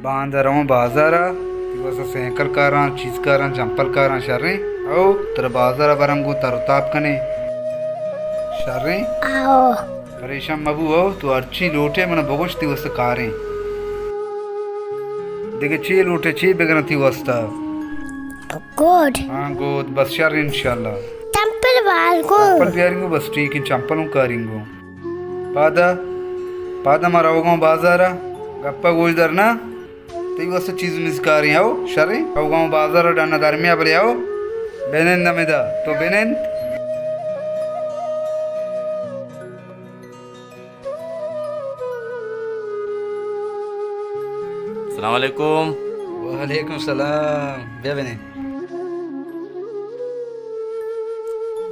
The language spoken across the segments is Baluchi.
باندا رواں بازار ءَ، تئی واسطہ سائیکل کاراں، چیز کاراں، چمپل کاراں، شریں؟ او، ترا بازار ءَ براں گوں تر و تاب کنیں۔ شریں؟ آؤ۔ پریشان مبو، او، تو ہرچی لوٹے من بگوش تئی واسطہ کاریں۔ دگہ چی لوٹے، چی بگراں تئی واسطہ؟ گود۔ ہاں، گود، بس شر انشاءاللہ۔ چمپل بال گوں۔ چمپل بیاریں گوں، بس ٹھیک ہے، چمپل ہوں کاریں گوں۔ پادا، پادا ما روگاں بازار ءَ، گپا گوش در نہ۔ تئی واسطہ چیز مز کاریں، او، شریں۔ او گاؤں بازار ءَ ڈن درمیا بلے، او، بنند ہمدا، تو بنند۔ السلام علیکم۔ وعلیکم السلام۔ بیا بنند۔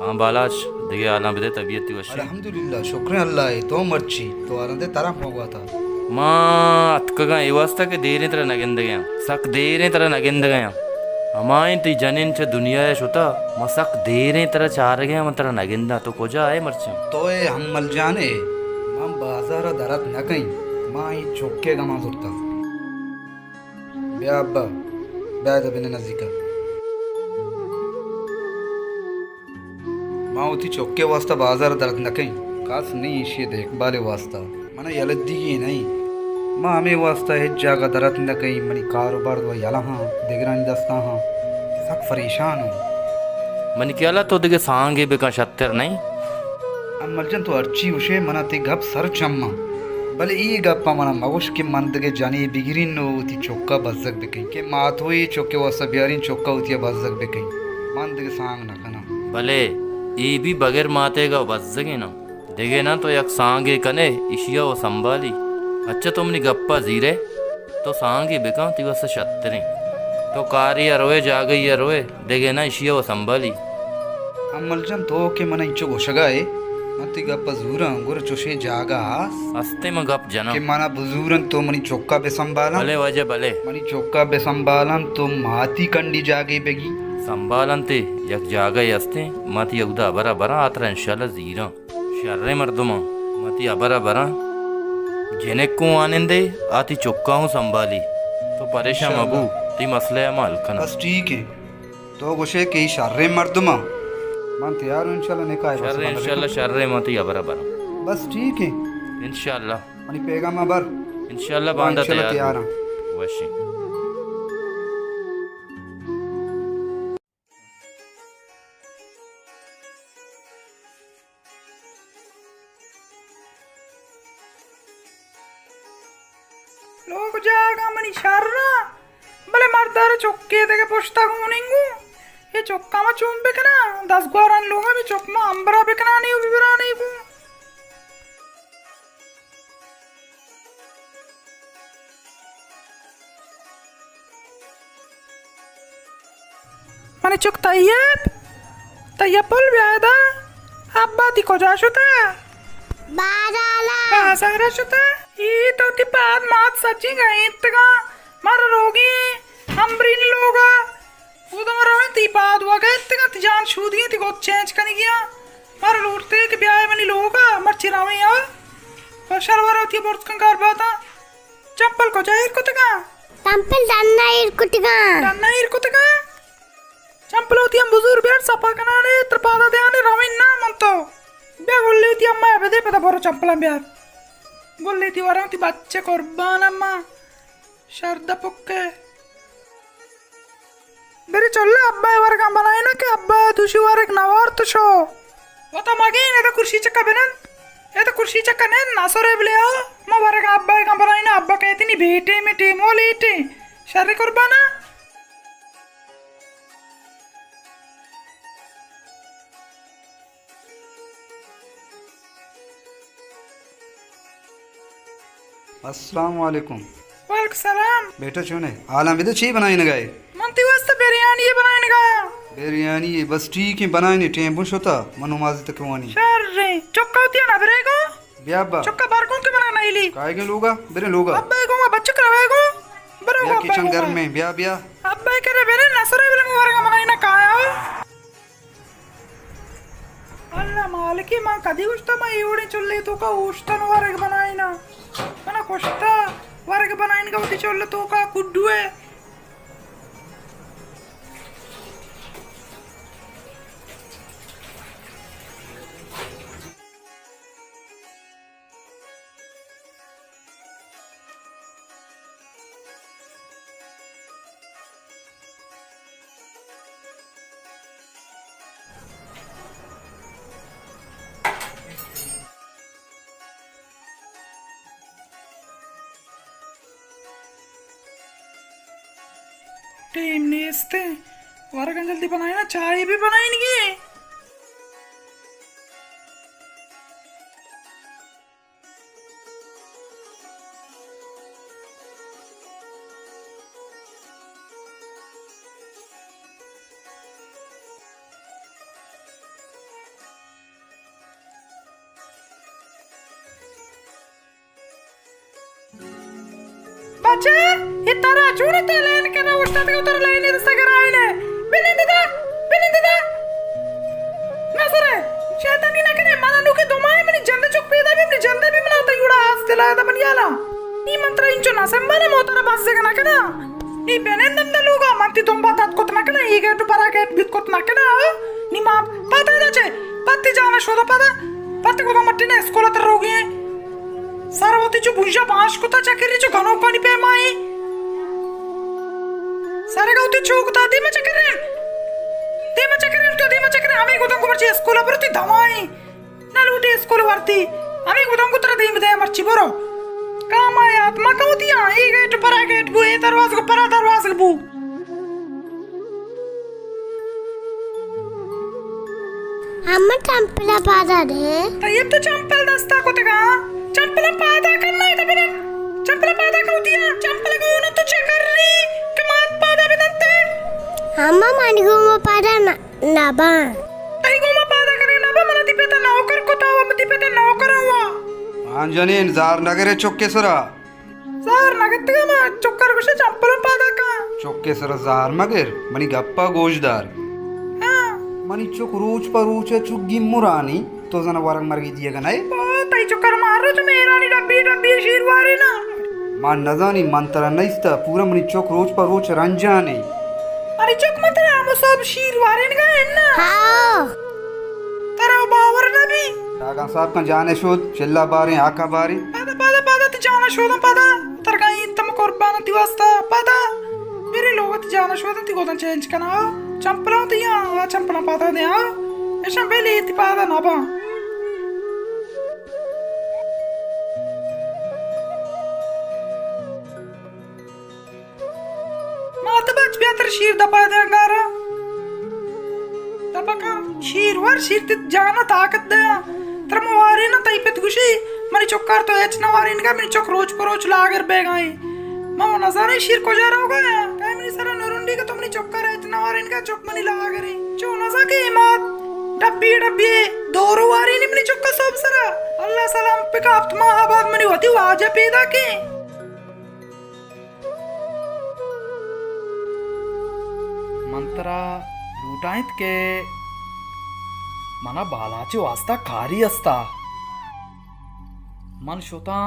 ہاں بالاچ، دگہ حالاں بدے، طبیعت تئی وشیں؟ الحمدللہ، شکریں اللہ ءِ، تو مرچی، تو آرندے ترا پہ گواتا۔ ما اتکگاں اے واسطہ کہ دیریں ترا نہ گندگیاں، سک دیریں ترا نہ گندگیاں۔ ہمائیں تئی جنین چہ دنیا ءَ شتا، ما سک دیریں ترا چارگیاں، من ترا نہ گنداں، تو کجا ئے مرچاں؟ تو اے ہمل جان ئے، من بازار ءَ درت نہ کئیں، ما اے چکے گماں زرتاں۔ بیا ابا، بیا ادا بنند نزیکا۔ ما وتی چکے واسطہ بازار درت نہ کئیں، کس نہ ایں ایشی دیکھ بھالے واسطہ۔ من یلہ دیگی نہ ایں۔ ما ہمے واسطہ ہچ جاگہ درت نہ کئیں، منی کاروبار و یلہ ہاں، دگرانی دستا ہاں۔ سک پریشان اوں۔ منی خیالا تو دگہ سانگے بکن، شتر نہ ایں۔ امل جان، تو ہرچی گوشے، منا تئی گپ سر چماں، بلے اے گپا منا مگوش کہ من دگہ جنے بگرین و وتی چکا بزگ بکئیں، کہ ماتوئے چکے واسطہ بیارین، چکا وتیا بزگ بکئیں، من دگہ سانگ نہ کناں۔ بلے اے بی بغیر ماتیگا بزگیں ناں، دگہ ناں تو یک سانگے کنے، اشیا و سنبھالی۔ اچھا تو منی گپا زیرے، تو سانگے بکن، تئی واسطہ شتریں۔ تو کارے ءَ روئے، جاگہے ءَ روئے، دگہ نہ ایشی ءَ و سنبھالی۔ امل جان، تو کہ من انچو گوشگا ئے، من تئی گپ ءَ زوراں، گڑا چوشیں جاگہ ہست؟ ہستیں، من گپ جناں۔ کہ منا بزورن تو منی چکا بہ سنبھالاں؟ بلے واجہ، بلے۔ منی چکا بہ سنبھالاں تو ماتی کنڈی جاگہے بگی؟ سنبھالنتے، یک جاگہے ہستیں، من تئی اودا ہبرا براں، آ ترا انشاءاللہ زیراں۔ شریں مردماں، من تئی ہبرا براں۔ جنک اوں وانندے، آ تئی چکا اوں سنبھالی۔ تو پریشان مبو، انشاءاللہ۔ تئی مسئلہ ءَ ما حل کناں۔ بس ٹھیک ایں۔ تو گوشے کہ اے شریں مردماں۔ من تیار اوں انشاءاللہ نکاح ءِ واسطہ۔ شریں، انشاءاللہ شریں، من تئی ہبرا براں۔ بس ٹھیک ایں۔ انشاءاللہ۔ منی پیغام ءَ بر۔ انشاءاللہ باندا انشاءاللہ تیار اوں۔ تیار اوں۔ وشیں۔ لوگ جاگہ منی شر ءَ، بلے مردار چکے دگہ پشتا گون انگو۔ اے چکا ما چون بکناں؟ دزگوارانی لوگا بی چک ما امبرا بکنانی و ببرانی گوں۔ منی چک طیب، طیب پل بیا ادا۔ ابا تئی کجا شتہ؟ بازارا۔ بازارا شتہ؟ اے تو تئی پاد مات سجیں گئینتگاں۔ مارا روگی امبرین لوگا۔ اودا ما رویں، تئی پاد وگا اتکگاں، تئی جان شودگیں، تئی گد چینچ کنگی آں۔ مارا لوٹتے کہ بیائے منی لوگا، مرچی رویں آ۔ شلوار وتی برت کن کار باتاں۔ چمپل کجا ایر کتگاں؟ چمپل ڈنا ایر کتگاں۔ ڈنا ایر کتگاں؟ چمپل وتی ہم بزور بیار، سپا کنانے، تر پادا دیانے، رویں نا من تو۔ بیا گلے وتی اما بدے، پدا برو چمپلاں بیار۔ گلے تئی وراں، تئی بچے قربان اما۔ شرد پکے۔ برے چلے ابا ءِ ورگاں بنائیناں کہ ابا ءَ دوشی ورگ نہ وارت شو۔ وتا مگین، ادا کرسی چکا بنند۔ ادا کرسی چکا نند، ناسر ءَ بلے آ۔ ما ورگاں ابا ءِ گاں بنائیناں، ابا کہتنی بے ٹیم ٹیم و لیٹیں۔ شر قربانا۔ السلام علیکم۔ وعلیکم السلام۔ بیٹا چون ئے؟ حالاں بدے، چی بنائینگا ئے؟ من تئی واسطہ بریانی بنائینگا آں۔ بریانی، بس ٹھیک ایں، بنائینے، ٹیم بن شتا، من نماز تک وانی۔ شریں، چکا وتیا نہ برے گو؟ بیا ابا۔ چکا بر گوں کہ منا نئیلی۔ کائے گے لوگا؟ برے لوگا۔ ابا گوں، بچک روے گوں۔ برو بیا، ابا کچن گوں۔ گرم ایں، بیا، بیا۔ ابا کرے برے، نسرے بلے مو ورگا بنائینا کایا۔ اللہ مالکی، من کدی گوشتا من اے وڑیں چلے توکا اوشتن ورگ بنائینا؟ منا کشتا۔ ورگ بنائینگا وتی چولہ توکا کڈو ء۔ ٹیم نیست۔ ورگاں جلدی بنائینا، چائے بھی بنائینگی۔ بچہ، اے ترا چون تے لین کنا اوشتاتگا، ترا لین دستا گرائینے۔ بنند دا، بنند دا۔ نہ سرے، شیطانی نہ کنے، منا نوکے دومائے منی جند چک پیدا بی، منی جند بی منا تئی گڑا آس دلا دا منی آلا۔ نی من ترا انچو نہ سنبھالا، مو ترا بس نہ کنا۔ نی بنندم دا لوگا، من تی دنبا تت کت نہ کنا، ای گیٹ پرا گیٹ بیت کت نہ کنا۔ نی ما پتہ دا چے، پتی جانا شودا پدا، پتی گودا مٹی نے اسکول تر روگی ہیں۔ سر وتی چو بوجا باش کتا چکری چو گنوکانی پیمائی۔ سرگا وتی چوک تا دیما چکرین۔ دیما چکرین تو دیما چکرین ہمیں گودن کو مرچی اسکول پر تی دمائی۔ نہ لوٹی اسکول ورتی۔ ہمیں گودن کو ترا دیم دے مرچی برو۔ کام آیات ما کو دیا، ای گیٹ پرا گیٹ بو، ای دروازگ پرا دروازگ بو۔ اما چمپل ء پادا دے۔ تئی تو چمپل دستا کتگا۔ چمپل ء پادا کن نہ، ادا بنا۔ چمپل ء پادا کو دیا۔ چمپل گون تو چکری کہ مات پادا بدنتے۔ اما من گوما پادا نہ، نہ باں۔ تئی گوما پادا کرے نہ باں، من تی پتا نوکر کتا و من تی پتا نوکر ہوا۔ آن جنین زار نگرے چکے سرا۔ زار نہ گتگا ما چکر گوشے چمپلاں پادا کن۔ چکے سر زار مگر، منی گپا گوش دار۔ ہاں۔ منی چک روچ پہ روچ چک گیمرانی، تو زن ورگ مرگی دیگا نئے؟ او تئی چکر مارو چو میرانی ڈبی ڈبی شیر واری نا۔ ما نزانی من ترا نیستا، پورا منی چک روچ پہ روچ رنجانی۔ منی چک من ترا ہمو سب شیر وارین گا ہے نا؟ ہاں۔ ترا باور نہ بی۔ داگاں صاحب کن جانے شود، چلا باریں، آکا باریں۔ پادا، پادا، پادا، تی جانا شوداں پادا۔ ترگا این تم قربان تی واسطہ پادا۔ میرے لوگ تی جانا شوداں تی گوداں چینج کنا۔ چمپلاں تی آ، چمپلاں پادا دے آ۔ ایشاں بیلی تی پادا نہ باں۔ مات بچ بیا تر شیر دپا دے انگارا۔ دپا کن شیر ور، شیر تی جانا طاقت دیا۔ تر مواری نا تئی پت گوشی، منی چکار تو ہچ نہ وارینگا، منی چک روچ پہ روچ لاگر بیگائیں۔ ما نزانے شیر کجا روگا یا؟ کئی منی سرا نرنڈی کہ تو منی چکار ہچ نہ وارینگا، چک منی لاگریں۔ چو نزا کہ اے مات ڈبی ڈبی دورو وارینی منی چکا سوب سرا۔ اللہ سلام پکا ہفت ماہ بعد منی وتی واجہ پیدا کیں۔ من ترا لوٹائینت کہ منا بالاچ ء واستا کاری استا۔ من شتاں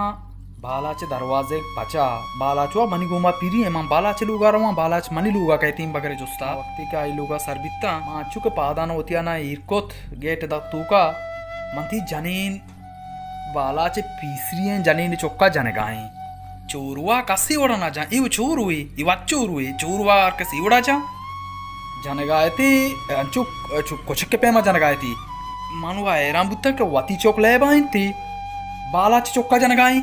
بالاچ ء دروازگ پچا۔ بالاچ وا منی گوما پیری ء، من بالاچ ء لوگا رواں، بالاچ منی لوگا کئیتیں بگر جستا۔ وقتی کہ آئی لوگا سر بیتاں، من انچو کہ پادان وتیانا ایر کت، گیٹ دات توکا، من تی جنین بالاچ ء پیسری ایں جنین چکا جنگائیں۔ چوروا کسی وڑا نہ جان، ایو چوروے، ای وت چوروے، چوروا ہر کسی وڑا جان۔ جنگایتی، انچو چو کچک پیما جنگایتی۔ من وا حیران بوتاں کہ وتی چک لیبا انتی، بالاچ چکا جنگائیں۔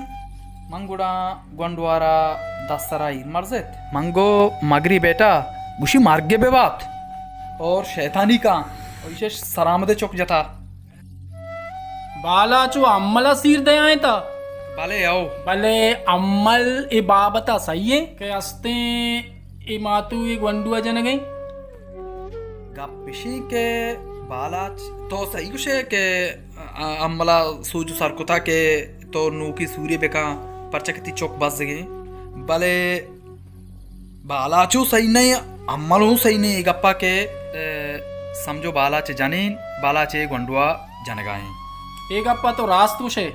من گڑا گونڈوارا دست سرا ایر مرزت۔ من گو مگری بیٹا، گوشی مرگے ببات۔ اور شیطانی کان، اور ایشش سرامد چک جتا۔ بالاچ و امل ء سیر دیائینت۔ بلے او۔ بلے امل اے بابت ء سہی ایں کہ استیں اے ماتو اے گونڈو ء جنگ ایں۔ گپ اشی کہ بالاچ تو سہی گوشے کہ ا-، امل ء سوج سر کتا کہ تو نوکی سوری بکن، پرچہ کہ تی چک بزگیں۔ بلے بالاچو سہی نہ، املو سہی نہ، اے گپا کہ، اے، سمجھو بالاچ جنین، بالاچ اے گونڈوا جنگائیں۔ اے گپا تو راست گوشے۔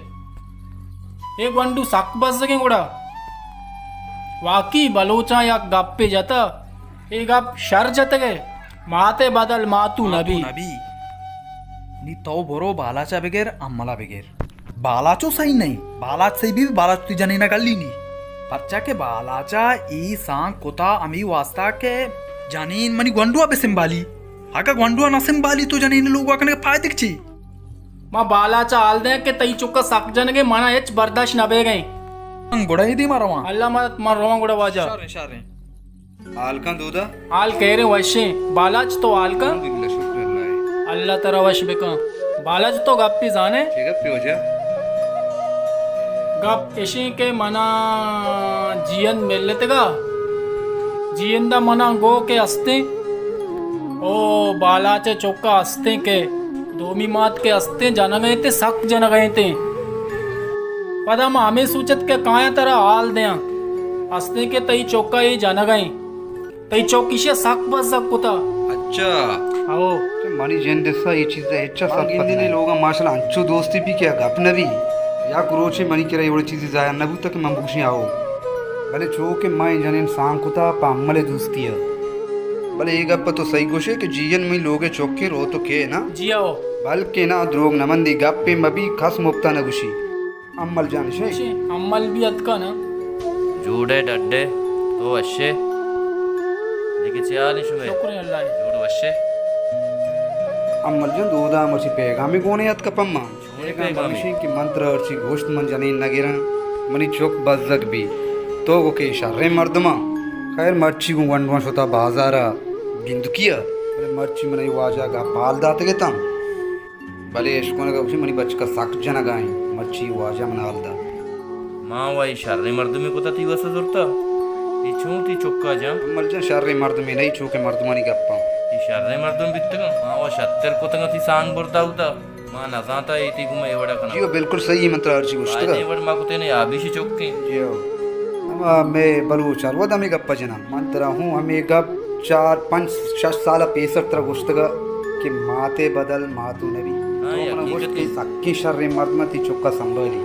اے گونڈو سک بزگیں گڑا۔ واقعی بلوچاں یک گپے جتہ، اے گپ شر جتگ ئے، مات ءِ بدل ماتو نبی۔ نی تو برو بالاچا بگر، املا بگر۔ بالاچو صحیح نہ ایں، بالاچ صحیح بی، بالاچ تئی جنین ءَ گلی نی۔ پرچا کہ بالاچا اے سانگ کتا ہمے واسطہ کہ جنین منی گونڈوا بہ سنبھالی۔ اگہ گونڈوا نہ سنبھالی تو جنین لوگوا کنگ پائدگ چی؟ ما بالاچا حال دیں کہ تئی چکا سک جنگ ایں، منا ہچ برداشت نہ بیگ ایں۔ من گڑا اے دیما رواں۔ اللہ مدد، من رواں گڑا واجہ۔ شر ایں، شر ایں۔ حال کن دودا؟ حال خیر ایں، وش ایں۔ بالاچ تو حال کن؟ الحمدللہ، شکر اللہ ءِ۔ اللہ ترا وش بکن۔ بالاچ تو گپی زانے؟ چے گپی واجہ؟ گپ اشیں کہ منا جیئند ملتگا، جیئندا منا گو کہ استیں، او بالاچ ءِ چکا استیں کہ دومی مات کہ استیں، جنگ ءَ انت، سک جنگ ءَ انت۔ پدا ما ہمے سوچت کہ کایاں ترا حال دیاں، استیں کہ تئی چکا اے جنگ ءَ انت۔ تئی چک ایشی ءَ سک بزگ کتا۔ اچھا۔ ہو۔ تو منی جند ءَ سا اے چیز ءَ ہچ ءَ سرپد نہ۔ لوگاں ماشاءاللہ انچو دوستی بی کہ گپ نہ بی۔ یک روچے منی کرا اے وڑیں چیزے ظاہر نہ بوتگ کہ من بگوشیں آؤ۔ بلے چو کہ من اے جنین سانگ کتا پہ امل ءِ دوستی ءَ۔ بلے اے گپ ءَ تو صحیح گوشے کہ جیئند منی لوگ ءِ چکے، رو تو کئے نا؟ جی ہو۔ بلکیں نا، دروگ نہ بندی، گپے مہ بی، کس مپتا نہ گوشی۔ امل جان شے۔ شے، امل بی اتکا نا۔ جوڑے ڈڈے، تو وشے؟ دیکھے چے حال ایں شمے؟ شکر اللہ ءِ۔ جوڑ وشے؟ امل جان، دودا مرچی پیغامے گونے اتکا پما۔ چونیں پیغام؟ پیغام اشیں کہ من ترا ہرچی گوشت من جنین نہ گراں، منی چک بزگ بی۔ تو گو کہ شریں مردماں۔ خیر مرچی گوں گونڈواں شتا بازارا گندکی ءَ۔ بلے مرچی من اے واجہ گپ حال داتگ اتاں۔ بلے اشکنگ ءَ گوشی منی بچک ءَ سک جنگ ءَ ایں، مرچی واجہ من حال دات۔ ما و اے شریں مردمے کتا تئی وس ءَ زرتا؟ اے چون تئی چکا جان؟ امل جان شریں مردمے نہ ایں، چو کہ مردمانی گپاں۔ اے شریں مردم بیتگاں، ما و شتر کتگاں تئی سانگ برتا ہوتا۔ ما نزانتا اے تئی گوما اے وڑا کناں۔ جی ہو، بالکل صحیح، من ترا ہرچی گوشتگا۔ بائدیں وڑ ما کتیں اے آبیشی چکیں۔ جی ہو۔ اما مئے بلوچ ہر وھد ہمے گپ ءَ جناں۔ من ترا ہوں ہمے گپ چار، پنچ، شش سال ءَ پیسر ترا گوشتگ کہ مات ءِ بدل ماتو نہ بی۔ ہاں، تو منا گوشت کہ سکیں شریں مردم ءَ تئی چک ءَ سنبھالی۔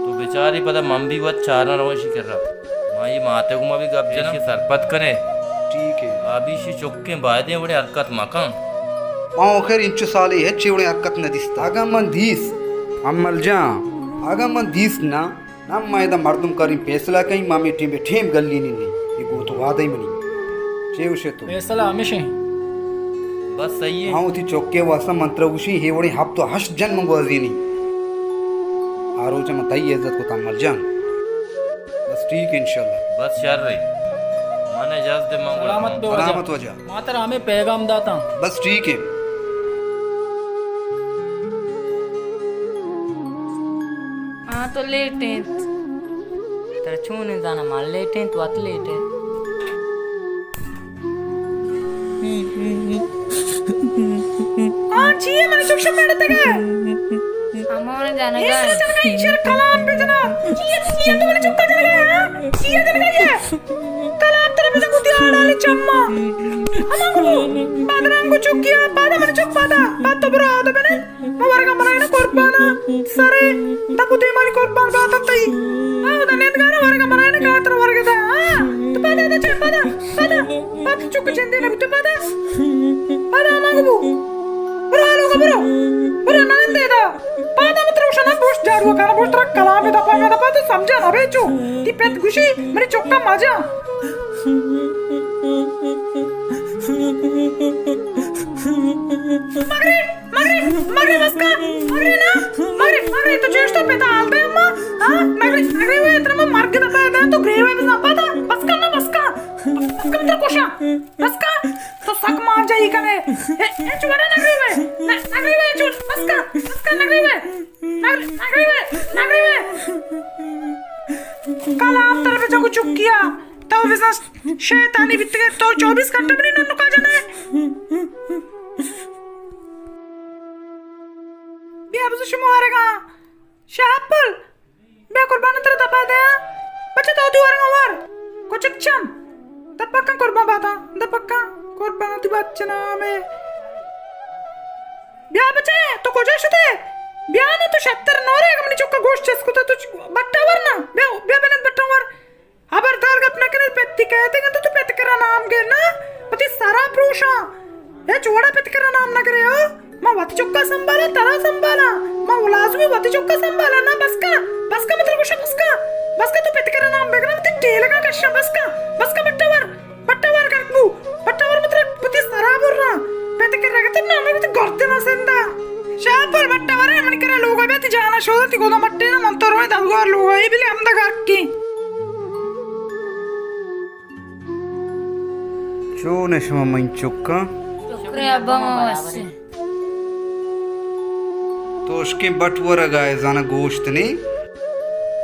تو بچارے پدا من بی وت چاراں رواں اشی کرا۔ ما اے مات ءِ گوما بی گپ جناں، اشی سرپد کنے۔ ٹھیک ہے۔ آبیشی چکیں، بائدیں وڑیں حرکت مکن۔ ما آخر انچو سالے ہچ وڑیں حرکت نہ دیست۔ اگاں من دیست، امل جان، اگاں من دیست نا، ناں ما ادا مردم کاریں پیسلہ کئیں، ما ہمے ٹیم بہ ٹیم گلینیں۔ اے گوں تو وعدہ منی۔ چے گوشے تو؟ پیسلہ ہمیش ایں۔ بس صحیح ایں۔ ہاں، وتی چکے واسطہ من ترا گوشیں، اے وڑیں ہپت و ہشت جن من گوازینیں۔ آ روچ من تئی عزت کت امل جان۔ بس ٹھیک ایں انشاءاللہ۔ بس شر ایں۔ من اجازت دے من گڑا سلامت بے واجہ۔ سلامت واجہ۔ ما ترا ہمے پیغام داتاں۔ بس ٹھیک ایں۔ آ تو لیٹ انت۔ ترا چون انت زاناں ما لیٹ انت، وت لیٹ انت۔ آ چی اے من چک شپ میڑتگ ئے؟ ہمون جنگا۔ ایشر جنگا، ایشر کلام بجنا۔ چی اے، چی اے تو من چک جنگا، ہاں؟ چی اے جنگا اے؟ کلام ترا بزن گوں تئی آڑالی چماں۔ ہما گوں بدرنگ و چکیا، پادا من چک پادا۔ پاد تو برو آدو بنے۔ ما ورگا بنائینا قربانا۔ سرے، دپو دیمانی قربان باتا تئی۔ آ، دا نیندگارا ورگا بنائینا کاتر ورگا دا۔ ہاں، تو پادا دا چے، پادا، پادا۔ پاد چک چندے نہ بوتے، پادا۔ پادا ہما گوں بو۔ برو آلوگا برو۔ برو نان دے دا۔ پادا متر وشنا بوشت جاڑو کانا بوشت ترا کلام دا پانا دا پادا سمجھا نہ بے چو۔ تی پت گوشی، منی چکا مجا۔ مگرے، مگرے، مگرے بس کن۔ مگرے نا، مگرے، مگرے تو چیش تو پتا حال دے اما۔ ہاں، مگرے، مگرے وے ترا ما مرگ دا پادا تو گریوے بس پادا۔ بس کن نا، بس کن۔ بس کن ترا کوشا۔ بس کن۔ تو سک مانجائی کنے۔ اے، اے چوڑا نگریوے۔ نگریوے چوڑ۔ بس کن، بس کن نگریوے۔ نگریوے، نگریوے۔ کلام ترا بچا کو چکیا۔ تو بزنس شیطانی بیتگے، تو چوبیس گھنٹہ منی ننکا جنے۔ بیا بزو شما ورگا۔ شاہ اپل۔ بیا قربان ترا دپا دیاں۔ بچہ تو وتی ورگا ور۔ کچک چم۔ دپا کن قربان باتا۔ دپا کن قربان وتی بچنا ہمے۔ بیا بچہ، تو کجا شتے؟ بیا نا تو شتر نورے، اگہ منی چکا گوشت چست کتا تو چ-، بٹا ور نا۔ بیا، بیا بنند بٹا ور۔ خبردار گپ نہ کنے، پتی کہتے کہ تو، تو پت کرا نام گر نا، پتی سرا پروشاں۔ اے چوڑا پت کرا نام نہ گرے ہو۔ ما وتی چکا سنبھالا، ترا سنبھالا۔ ما لازمی وتی چکا سنبھالا نا، بس کا، بس کا مطلب گوشا بس کا۔ بس کا تو پت کرا نام بگنا، پتی ٹیلگا کشا، بس کا، بس کا بٹا ور۔ پٹوار گرک بو، پٹوار مترا پتی سرا برا، پت کرا گتے نانا گتے گردنا سندا۔ شاپر پٹوار منی کرا لوگا بیا، تی جانا شودا، تی گودا مٹے نا، من تو روئے دلوار لوگا، اے بلے ہمدا گرکی۔ چون اے شما من چکاں؟ شکر ابا ما واسے۔ تو اشکیں بٹ ورگا ئے، زاناں گوشت نے؟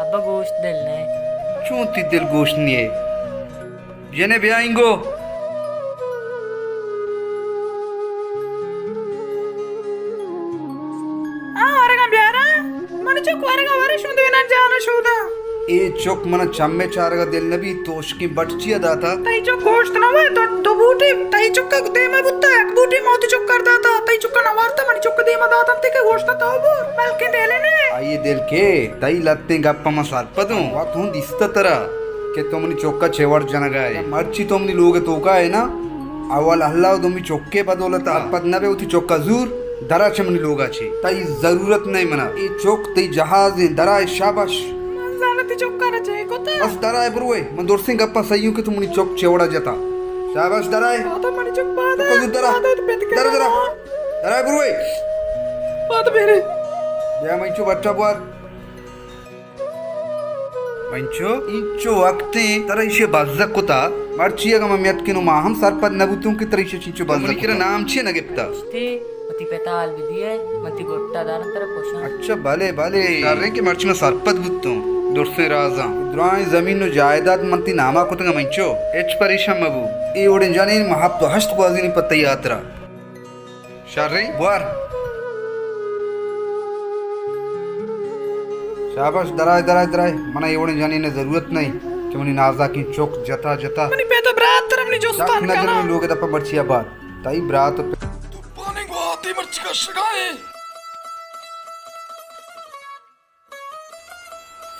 ابا گوشت دل نہ۔ چون تی دل گوشت نہ ئے؟ جنے بیا اینگو۔ آ ورگا بیارا، من چک ورگا ورے شون دوینان جانا شودا۔ اے چک منا چمے چارگا دل نہ بیت، تو اشکیں بٹ چیا داتا؟ تئی چک گوشت نہ وے، تو دو بوٹی تئی چک دیما بوتا، یک بوٹی موتی چک کر داتا، تئی چک نہ وارتا، منی چک دیما داتا، تے کہ گوشت تو بور، بلکیں دل نے۔ آئی دل کے، تئی لتیں گپ ما سرپدوں، وقت ہوں دیستا ترا کہ تو منی چکا چے وڑ جنگا ئے۔ مرچی تو منی لوگ توکا ئے نا، اول اللہ و دومی چکے بدولتا، پد نہ بے وتی چکا زور۔ درا چہ منی لوگا چے۔ تئی ضرورت نئے منا۔ اے چک تئی جہاز ایں، درا ئے، شاباش۔ من زاناں تئی چکارا چے کتا۔ بس درا ئے بروئے۔ من درسیں گپا سہی اوں کہ تو منی چک چے وڑا جتا۔ شاباش، درا ئے۔ پادا منی چک پادا۔ چکا زور درا۔ پادا تو پت درا، درا۔ درا ئے بروئے۔ پادا میرے۔ بیا منچو بٹا بوار۔ انچو، انچو وقتیں ترا ایشی بزگ کتا، مرچی اگاں من میتکیں نوں ما ہم سرپد نہ بوتوں کہ ترا ایشی چنچو بزگ کتا۔ منی کرا نام چی نہ گپتا؟ اشتی، وتی پتا حال بدیئے، من تی گٹا داراں ترا کشاں۔ اچھا، بلے، بلے۔ شریں کہ مرچی من سرپد بوتوں، درسیں رازاں۔ درائیں زمین و جائیداد من تی ناما کتگاں منچو، ہچ پریشان مبو۔ اے وڑیں جنین من ہپت و ہشت گوازینی پہ تئی ہاترا۔ شریں، بوار۔ شاباش، درائے، درائے، درائے۔ منا اے وڑیں جنین ء ضرورت نہ انت کہ منی نازاکیں چک جتا جتا۔ منی پت و برات ترا منی جستا نہ کناں۔ لوگ ء دپا مرچی ء بار۔ تئی برات و پت۔ تو پانیں گواتی مرچی کشگائیں۔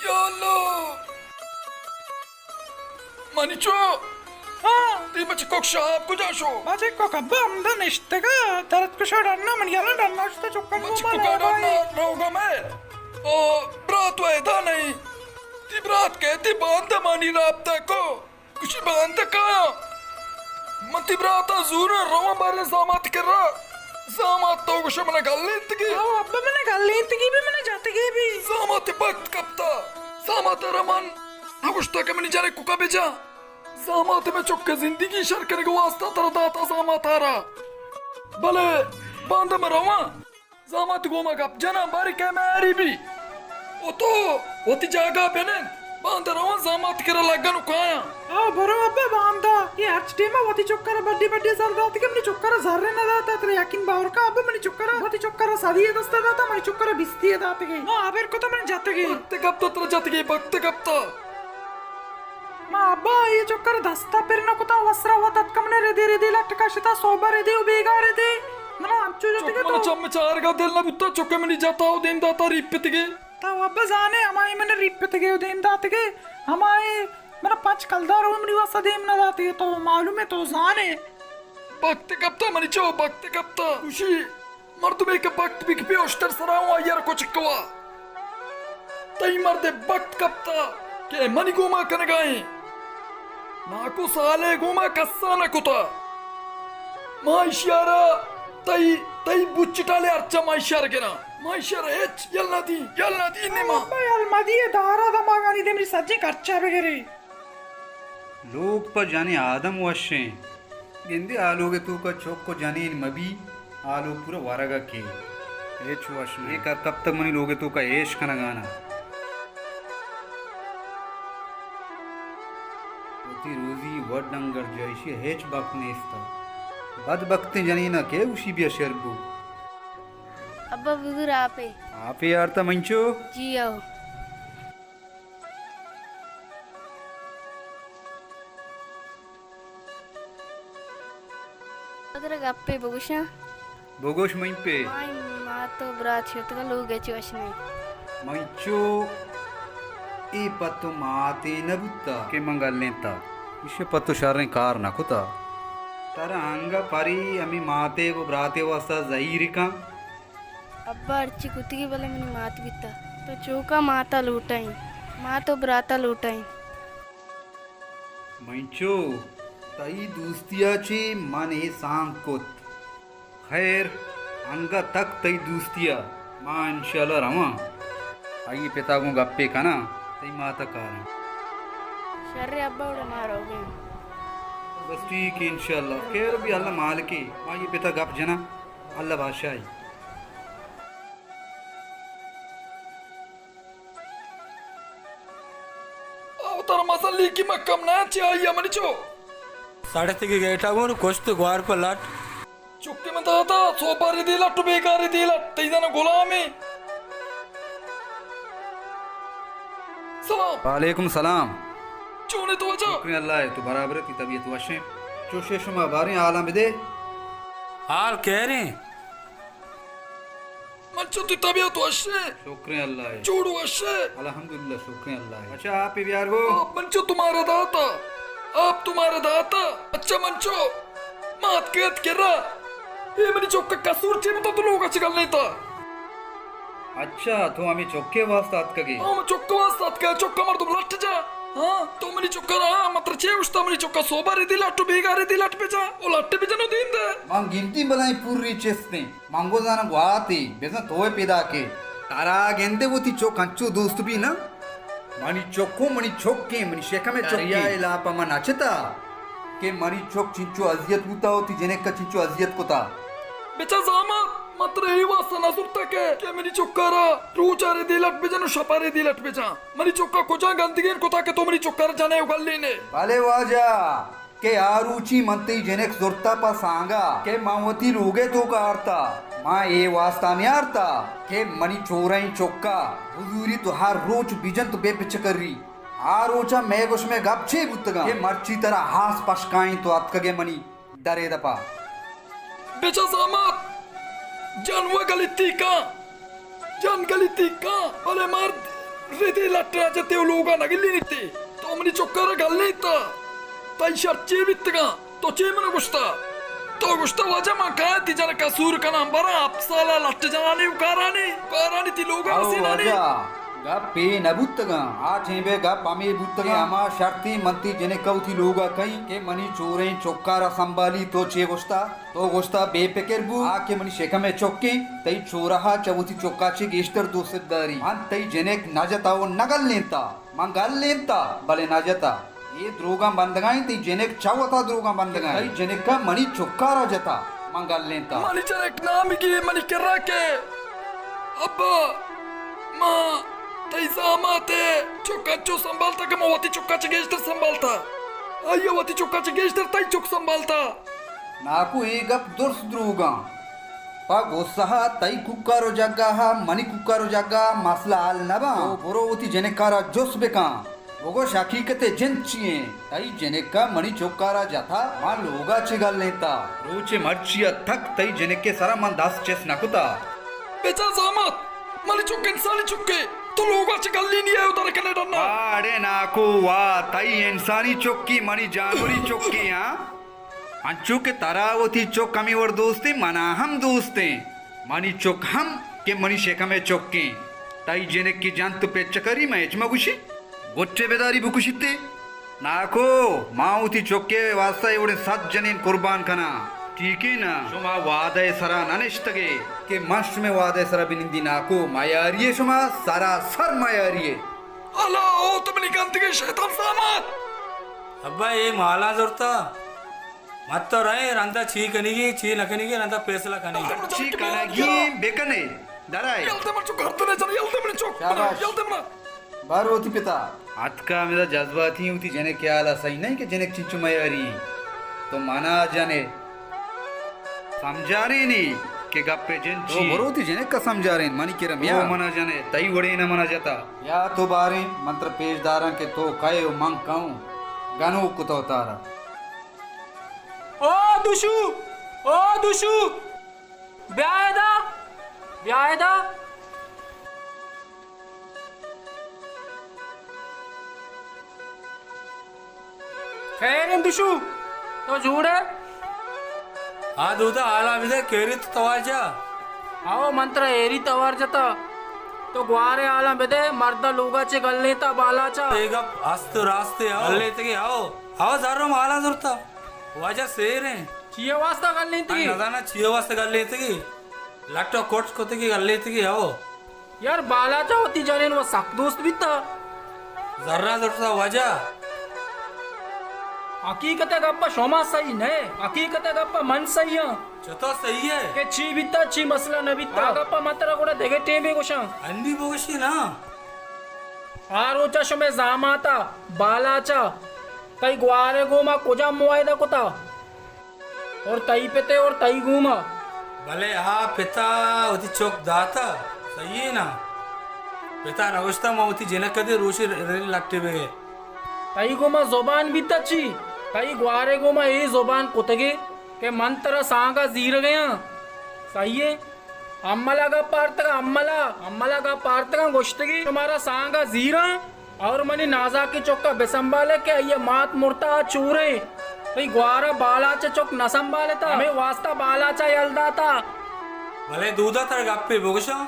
یا اللہ! منی چو! ہاں۔ تئی بچکوک شہاب کجا شو؟ بچکوک ابا ہمدا نشتگا، درد کشا ڈنا، منی یلا ڈنا شتا چکن بچکوکا ڈنا روگا مئے۔ او، برات و ادا نہیں۔ تئی برات کہتی باندہ مانی رابطہ کو۔ گوشی، باندا کایاں۔ من تئی برات ء زوراں، رواں باریں زامات کرا۔ زامات تو گوشے من ء گلینتگی۔ او ابا، من ء گلینتگی بی، من ء جتگی بی۔ زامات ء بخت کپتا۔ زامات ء را من نگوشتا کہ منی جنک ککا بجا۔ زامات ء مئے چک ء زندگی شر کنگ ء واستا ترا داتا زامات ء را۔ بلے باندا من رواں۔ زامات گوما گپ جناں، باری کئے میاری بی۔ او تو وتی جاگہ بنند، باندا رواں زامات کرا لگن و کایاں۔ آ، برو ابا باندا، اے ہرچ ٹیما وتی چکرا بڈی بڈی زر داتگے، منی چکرا زرے نہ داتا، ترا یقین باور کا ابا، منی چکرا، وتی چکرا سدی دستا داتا، منی چکرا بیستی داتگے۔ ما ابر کتا من جتگے۔ بخت گپتا ترا جتگے، بخت گپتا۔ ما ابا اے چکر دستا پر نہ کتا، وسرا وت اتک من ردے ردے لٹ کشتا، سوبا ردے و بیگا ردے۔ منا انچو جتگے تو۔ چک منا چم چارگا دل نہ بوتا، چک منی جتا و دیم داتا ریپتگے۔ تو ابا زانے، ہمائی من ریپتگے و دیم داتگے، ہمائی منا پنچ کلدار و منی واسا دیم نہ داتگے، تو معلوم ہے، تو زانے۔ بخت کپتا منی چو، بخت کپتا۔ گوشی مردمے کہ بخت بکپی اشتر سرا اوں آئی ء را کچک کوا۔ تئی مرد ء بخت کپتا کہ منی گوما کنگا ایں۔ ناکو سالے گوما کسا نہ کتا۔ ما ایشی ء را تئی، تئی بچٹالے ہرچا ما ایشی ء را گراں۔ ما ایشی ء را ہچ یل نہ دیں، یل نہ دیں نما۔ ما یل مدی دارا دماغانی دیمری سجیں کرچا بگری۔ لوگ پہ جنیں آدم وشیں۔ گندے آ لوگ ء توکا چک و جنین مبی، آ لوگ پورا ورگ ء کے۔ ہچ وش نہ۔ اے کر کپتگ منی لوگ ء توکا ایش کنگانا۔ وتی روزی وڈ انگر جا، ایشی ء ہچ بخت نیست۔ بد بختیں جنین ء کے گوشی بیا شر بو۔ ابا بزور آپے۔ آپے آرتا منچو؟ جی او۔ ترا گپے بگوشاں۔ بگوش منی پے۔ مائی مات و برات شتگاں لوگ ء چہ وش نہ۔ منچو اے پہ تو ماتے نہ بوتا کہ من گلینتا۔ ایشی پہ تو شریں کار نہ کتا۔ ترا انگہ پری ہمے ماتے گو براتے واسطہ زہیر کن۔ ابا ہرچی کتگی بلے منی مات بیتا۔ تو چوکا ماتا لوٹائیں، مات و براتا لوٹائیں۔ منچو، تئی دوستیا چی من اے سانگ کت۔ خیر، انگت تک تئی دوستیا، ما انشاءاللہ رواں۔ آئی پتا گوں گپے کناں، تئی ماتا کاراں۔ شر ابا، اوڑا ما روگیں۔ بس ٹھیک ہے، انشاءاللہ۔ خیر بھی اللہ مالکے، ما آئی پتا گپ جناں، اللہ بادشاہی۔ آ وتارا مزن لیکی مکم نہ چی آئی ء منی چو۔ ساڑتگی گیٹا گون کشت گوار پہ لٹ۔ چکے من داتا، سوباری دی لٹ و بیگاری دی لٹ، تئی زن غلامے۔ سلام۔ وعلیکم سلام۔ چونے تو واجہ؟ شکریں اللہ ء، تو برابر ئے، تئی طبیعت وشیں؟ چوشے شما باریں حالاں بدے۔ حال خیریں؟ منچو تئی طبیعت وش ایں؟ شکریں اللہ ء۔ جوڑ وش ئے؟ الحمدللہ، شکریں اللہ ء۔ اچھا، آپ بیار گو۔ آپ منچو تمہارا داتا۔ آپ تمہارا داتا۔ اچھا منچو۔ ما اتکے ات کرا۔ اے منی چک ء قصور چے بوتا تو لوگ ء چہ گل نیتا؟ اچھا، تو ہمے چک ء واسطہ اتکگے؟ ہاں، من چک ء واسطہ اتکا، چک ء مردم لٹ جا۔ ہاں، تو منی چک ء را، من ترا چے گوشتا منی چک ء سوبا ردی لٹ و بیگا ردی لٹ بجا۔ او لٹ بجن و دیم دے۔ من گندی بلائیں پوری چستیں۔ من گو زاناں گواتے، بزاں تو ئے پیداکے۔ ترا گندے وتی چک انچو دوست بی نا؟ منی چک و منی چکیں، منی شکم ء چکیں۔ دریا ء لاپ ء من نچتا کہ منی چک چنچو اذیت بوتا، وتی جنک ء چنچو اذیت کتا۔ بچا زامات، من ترا اے واسطہ نہ زرتا کہ، کہ منی چک ء را روچ ء ردی لٹ بجن و شپ ء ردی لٹ بجن۔ منی چک ء کجا گندگین کتا کہ تو منی چک ء را جنے و گلینے؟ بلے واجہ، کہ آ روچی من تئی جنک زرتا پہ سانگا کہ من وتی لوگ ء توکا آرتا۔ من اے واسطہ نیارتا کہ منی چورئیں چکا بزوری تو ہر روچ بجنت بے پچکری۔ آ روچا مئے گوش مئے گپ چے بوتگاں کہ مرچی ترا ہاس پشکائیں تو اتکگے منی درے دپا۔ بچا زامات، جان و گلتی کن۔ جان گلتی کن، بلے مرد ردی لٹ ء جتے و لوگا نگلینیتے۔ تو منی چکا را گلینتا۔ تئی شر چے بیتگاں؟ تو چے من گوشتا؟ تو گوشتا واجہ من کایاں تی جنکا سور کناں، براں ہپت سالا لٹ جنانی و کارانی، کارانی تی لوگا او رسینانی۔ واجہ، گپ اے نہ بوتگاں۔ آ ٹیمبے گپ ہمے بوتگاں۔ ہما شرطیں من تی جنکا وتی لوگا کئیں کہ منی چوریں چکا را سنبھالی۔ تو چے گوشتا؟ تو گوشتا بے پکر بو، آ کہ منی شکم ء چکیں، تئی چورہا چہ وتی چکا چہ گیشتر دوست داری۔ من تئی جنک نہ جتا و نہ گلینتا۔ من گلینتا، بلے نہ جتا۔ اے دروگاں بندگائیں، تئی جنک چہ وتا دروگاں بندگائیں۔ تئی جنکا منی چکا را جتا، من گلینتا۔ منی جنک نامیگی منی کرا کے۔ ابا، ما تئی زامات ء چک انچو سنبھالتا کہ ما وتی چکا چہ گیشتر سنبھالتا۔ آئی ء وتی چکا چہ گیشتر تئی چک سنبھالتا۔ ناکو، اے گپ درست دروگاں۔ پہ غصہ ء تئی کوکار و جگہ ء منی کوکار و جگہ ء مسئلہ حل نہ باں۔ تو برو وتی جنکا را جست بکن۔ بگوش حقیقت ء جند چی انت؟ تئی جنک ء منی چکا را جتا، من لوگا چہ گلینتا۔ روچ مرچی ء تک تئی جنک ء سرا من دست چست نہ کتا۔ بچا زامات، منی چک انسانی چکے، تو لوگا چہ گلینی ئے و در کنے ڈنا۔ اڑے ناکو وا، تئی انسانی چکی منی جانوری چکی ہاں۔ انچو کہ ترا وتی چک ہمے وڑ دوستیں، منا ہم دوستیں۔ منی چک ہم کہ منی شکم ء چکیں۔ تئی جنک کہ جنت پچ کری، من ہچ مہ گوشی۔ گٹے بداری بکشیتے۔ ناکو، ما وتی چکے واسطہ اے وڑیں صد جنین قربان کناں۔ ٹھیکیں نا؟ شما وعدہ ء سرا نہ نشتگے کہ من شمے وعدہ ء سرا بنندی ناکو۔ میاری ء شما سراسر میاری ء۔ الا او تو منی گندگیں شیطان زامات! ابا، اے مالاں زرتا۔ مت تو رئے، رندا چی کنگی، چی نہ کنگی، رندا فیصلہ کنیں۔ چی کنگی بکنے، درائے۔ یل دے من چک گردنے جن، یل دے من چک، شاباش۔ یل دے من۔ بر وتی پتا۔ اتکا ہمدا جذباتی، وتی جنک خیالا سہی نہ کہ جنک چنچو میاری۔ تو منا جنے۔ سمجھارینی کہ گپے جن تو چی؟ برو وتی جنکا سمجھارین، منی کرا میا۔ تو منا جنے، تئی وڑینا منا جتا۔ یا تو باریں، من ترا پیش داراں کہ تو کئے و من کئوں۔ گنوک کتو تارا۔ او دوشو! او دوشو! بیا ادا! بیا ادا! خیر انت دشو، تو جوڑ ئے؟ آ دودا، حالاں بدے، کیریت توار جا؟ آؤ، من ترا ایری توار جتا۔ تو گوارے حالاں بدے، مردا لوگا چے گلینتا بالاچا۔ اے گپ است و راستے، آؤ۔ گلینتگی، آؤ۔ آؤ زرم حالاں زرتا۔ واجہ سیر ہیں۔ چیئے واسطہ گلینتگی؟ نزانا چیئے واسطہ گلینتگی۔ لٹ و کٹ کتگی گلینتگی، آؤ۔ یار، بالاچ ءَ وتی جنین ءَ سک دوست بیتا۔ زرا زرتا واجہ۔ حقیقت ءِ گپ ءَ شما صحیح نہ ئے، حقیقت ءِ گپ ءَ من صحیح آں۔ چتو صحیح ئے؟ کہ چی بیتا، چی مسئلہ نہ بیتا۔ آ گپ ءَ من ترا گڑا دگہ ٹیمے گوشاں۔ انی بگوشی نا۔ آ روچ ءَ شمئے زامات ءَ بالاچ ءَ تئی گوار ءِ گوما کجام معاہدہ کتا؟ اور تئی پتے اور تئی گوما۔ بلے آ پتا وتی چک داتا، صحیح ہے نا؟ پتا نہ گوشتا، ما وتی جنک دے روشی ر-، ر-، لٹے بگے۔ تئی گوما زبان بیتا چی؟ تئی گوارے گوما اے زبان کتگے کہ من ترا سانگا زیرگیاں۔ صحیح ہے؟ املا گپ آرتگاں، املا، املا گپ آرتگاں، گوشتگی شمارا سانگا زیراں اور منی نازاکی چکا بسنبالے کہ آئی مات مرتا آ چوریں۔ تئی گوارا بالاچ چک نہ سنبالتا، ہمیں واسطہ بالاچا یل داتا۔ بلے دودا ترا گپے بگوشاں،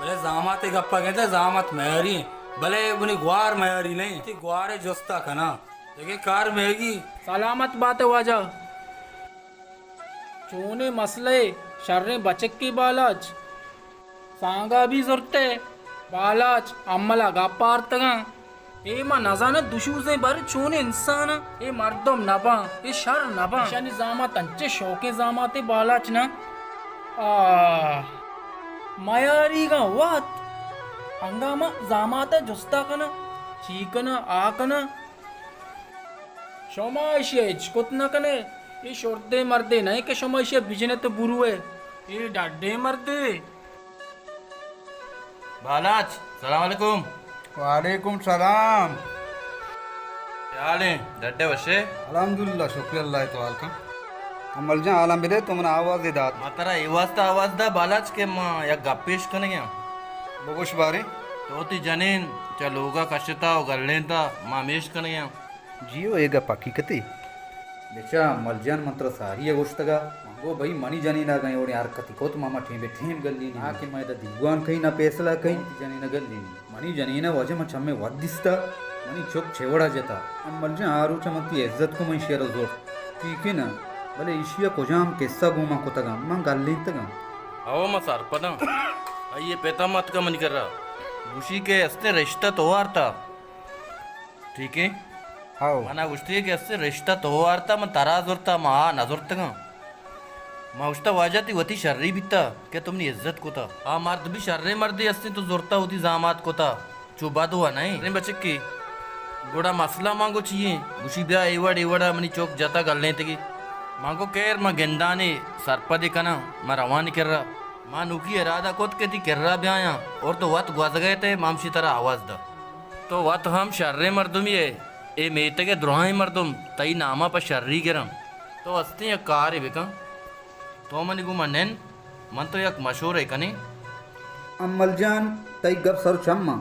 بلے زاماتے گپا گندے، زامات میاری ہیں، بلے منی گوار میاری نہیں۔ تئی گوارے جستا کنا، لیکن کار میگی۔ سلامت باتے واجہ۔ چونیں مسئلہ ئے، شریں بچکے بالاچ۔ سانگا بھی زرتے، بالاچ املا گپ آرتگاں۔ اے ما نزاناں دشوزیں بر چونیں انسان آں۔ اے مردم نباں، اے شر نباں۔ ایشانی زامات انچے شوقیں زاماتے بالاچ نا۔ آ، میاریگاں وت۔ انگا ما زامات جستا کناں، چی کناں، آ کناں۔ شما ایشی ءَ ہچ کت نہ کن ئے۔ اے شردیں مردے نہ کہ شما ایشی ءَ بجن ئے تو برو ئے۔ اے ڈڈیں مردے۔ بالاچ، سلام علیکم۔ وعلیکم سلام۔ کیا حال ہیں؟ ڈڈ ئے، وش ئے؟ الحمدللہ، شکر اللہ تو حال کن۔ امل جان، حالاں بدے، تو من آواز دات۔ ما ترا اے واسطہ آواز دا بالاچ کہ ما یک گپ پیش کنگے آں۔ بگوش باریں۔ تو وتی جنین چہ لوگا کشتا و گلینتا، ما ہمیش کنگے آں۔ جی ہو، اے گپ حقیقتے۔ بچا مل جان، من ترا ساری ءَ گوشتگا، من گو بھئی منی جنین ءَ گئیں اوڑیں حرکتی کت، ما ما ٹیم بے ٹیم گلینی۔ آ کہ ما ادا دیوان کئی نہ پیسلہ کئی، جنین ءَ گلینی۔ منی جنین ءَ واجہ من چمے وت دیستا، منی چک چے وڑا جتا۔ مل جان، آ روچ من تی عزت کو من شیر زور۔ ٹھیک ہے نا؟ بلے ایشی ءَ کجام قصہ گو من کتگا، من گلینتگا۔ او ما سرپداں۔ آئی پتا متکا منی کرا۔ گوشی کہ استیں رشتہ تو وارتا۔ ٹھیک ہے؟ ہاؤ۔ منا گوشتی کہ استیں رشتہ تو وارتا، من ترا زرتا، ما آ نہ زرتگاں۔ ما گوشتا واجہ تی وتی شری بیتا کہ تو منی عزت کتا۔ آ مرد بھی شریں مردے استیں، تو زرتا وتی زامات کتا، چو بد ہوا نئیں۔ ارے بچکی، گڑا مسئلہ مانگو چی ایں؟ گوشی بیا اے وڑ، اے وڑا منی چک جتا گلینتگی۔ مانگو خیر، ما گندانے سرپدے کناں، ما روانی کرا۔ ما نوکی ارادہ کت کہ تی کرا بیایاں اور تو وت گوزگئے تے، ما ہمشی ترا آواز دا۔ تو وت ہم شریں مردمے ئے، اے میتگ ءِ دراہیں مردم تئی نام ءَ پہ شری گراں۔ تو استیں یک کارے بکن، تو منی گوما نند، من تو یک مشورے کنیں۔ امل جان، تئی گپ سر و چم آں۔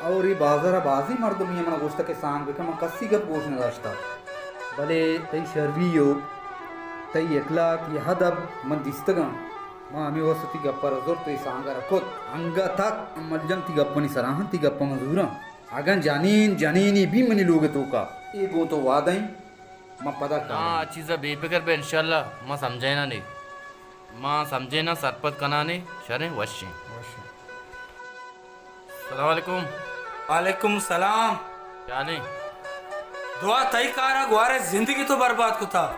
اور اے بازار ءَ بازیں مردمے منا گوشتہ کہ سانگ بکن، من کسی گپ گوش نہ داشتہ۔ بلے تئی شری و تئی اخلاق، اے ادب من دیستگاں۔ ما ہمے واسطہ تی گپ ءَ را زرت و اے سانگ ءَ را کت۔ انگت حق امل جان، تی گپ منی سرا انت، تی گپ ءَ من زوراں۔ اگاں جنین، جنینے بی منی لوگ ءِ توکا، اے گوں تو وعدہ ایں، من پدا کاراں۔ ہاں، آ چیز ءَ بے فکر بے، انشاءاللہ ما سمجھیناں نے۔ ما سمجھیناں، سرپد کناں نے، شریں، وشیں۔ وشیں۔ السلام علیکم۔ وعلیکم السلام۔ کیا حال ایں؟ دعا، تئی کارا گوارے زندگی تو برباد کتا۔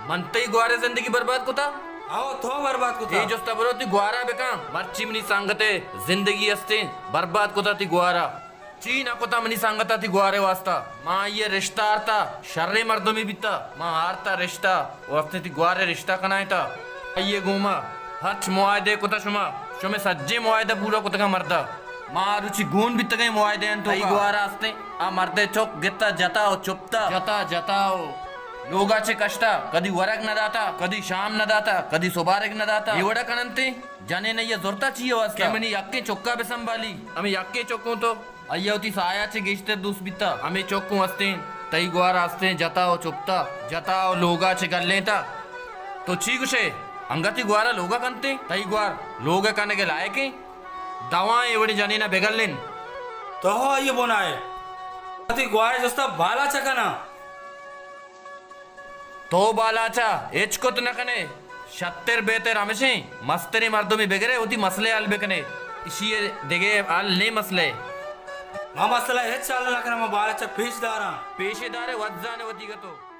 من تئی گوارے زندگی برباد کتا؟ آؤ، تو برباد کتا۔ اے جستا برو تی گوارا بکن۔ مرچی منی سنگتے زندگی استیں، برباد کتا تی گوارا۔ چی نہ کتا منی سنگتا تی گوارے واسطہ۔ ما آئی ءِ رشتہ آرتا، شریں مردمے بیتا۔ ما آرتا رشتہ، و ہفتیں تی گوارے رشتہ کنائینتا۔ آئی ءِ گوما ہرچ معاہدے کتا شما، شمے سجیں معاہدہ پورا کتگا مردا۔ ما آ روچی گون بیتگیں معاہدے انت۔ تئی گوارا استیں، آ مردے چک گتا جتا و چپتا۔ جتا جتا و لوگا چے کشتا، کدی ورگ نہ داتا، کدی شام نہ داتا، کدی سبارگ نہ داتا۔ اے وڑا کننتے؟ جنین ءَ زرتا چی واسطہ؟ کہ منی یکیں چکا بہ سنبھالی۔ ہمے یکیں چکوں تو؟ آئی ءَ وتی ساہ ءَ چہ گیشتر دوست بیتا۔ ہمے چکوں استیں، تئی گوار آستیں جتا و چپتا، جتا و لوگا چہ گلینتا۔ تو چی گوشے؟ انگتی گوارا لوگا کنتے؟ تئی گوار لوگا کنگے لائقیں؟ دوائیں اے وڑیں جنینا بگلین۔ تو ہو آئی بنائے۔ وتی گوارے جستا بالاچا کنا۔ تو بالاچا ہچ کت نہ کنے۔ شتر بہتر ہمشیں مستریں مردمے بگرے، وتی مسئلہ حل بکنے۔ اشی دگہ حل نے مسئلہ۔ ما مسئلہ ہچ حل نہ کناں، ما بالاچا پیش داراں۔ پیش دارے، وت زانے وتی گتو۔